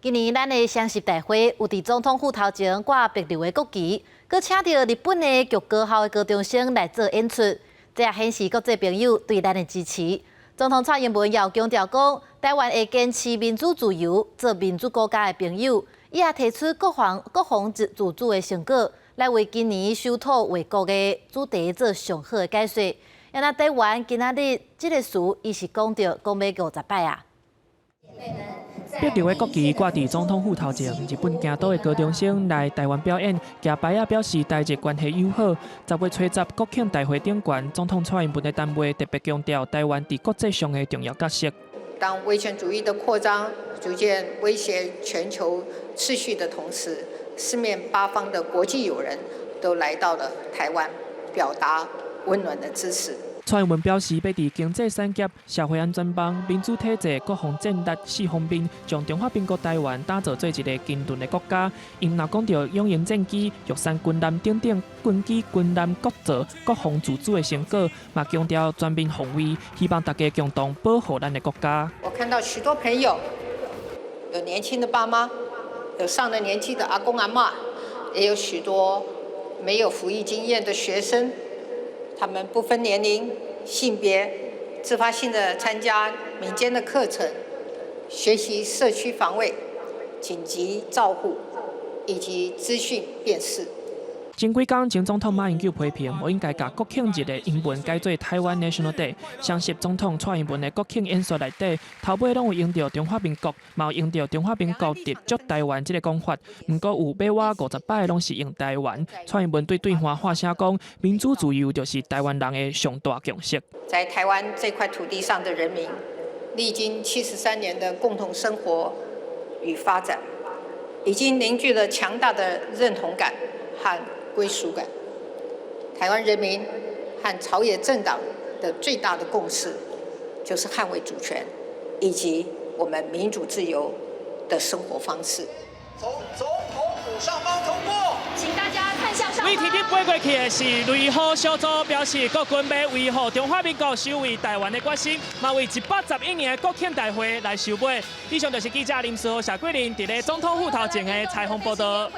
今年咱的雙十大會有佇總統府頭前掛帛琉的國旗，閣請著日本的菊高校的高中生來做演出，這也顯示國際朋友對咱的支持。總統蔡英文也有強調講，台灣會堅持民主自由，做民主國家的朋友。伊也提出國防自主的成果，來為今年守土衛國的主題做上好的解說。啊，台灣今仔日這个詞，伊是講著講欲50擺啊。帛琉的國旗掛佇總統府頭前，日本京都的高中生來台灣表演，舉牌仔表示台日關係友好。10月初10國慶大會頂懸，總統蔡英文的談話特別強調台灣佇國際上的重要角色。當威權主義的擴張逐漸威脅全球秩序的同時，四面八方的國際友人都來到了台灣，表達溫暖的支持。蔡英文表示，欲佇經濟產業、社會安全網、民主體制、國防戰略四方面，將中華民國台灣打造做一个堅強的國家。伊若講著勇鷹戰機、玉山軍艦等等軍機、軍艦國造、國防自主的成果，嘛強調全面防衛，希望大家共同保護咱的國家。我看到許多朋友，有年輕的爸媽，有上了年紀的阿公阿嬤，也有許多沒有服役經驗的學生。他們不分年齡、性別，自發性的參加民間的課程，學習社區防衛、緊急照護以及資訊辨識。前幾工，前總統馬英九批評，無應該共國慶日的英文改做台灣 National Day。雙十總統蔡英文的國慶演說內底，頭尾攏有用著中華民國，嘛有用著中華民國得足台灣這个講法。毋過有欲倚50擺攏是用台灣。蔡英文對對岸喊聲講，民主自由就是台灣人的上大共識。在台灣這塊土地上的人民，歷經73年的共同生活與發展，已經凝聚了強大的認同感和歸屬感。台灣人民和朝野政黨的最大的共識，就是捍衛主權以及我們民主自由的生活方式。從總統府上方通過，請大家看向上方。飛機頂飛過去的是雷虎小組，表示國軍欲維護中華民國守衛台灣的決心，嘛為111年的國慶大會來收尾。以上就是記者林思豪、謝桂林佇咧總統府頭前的採訪報道。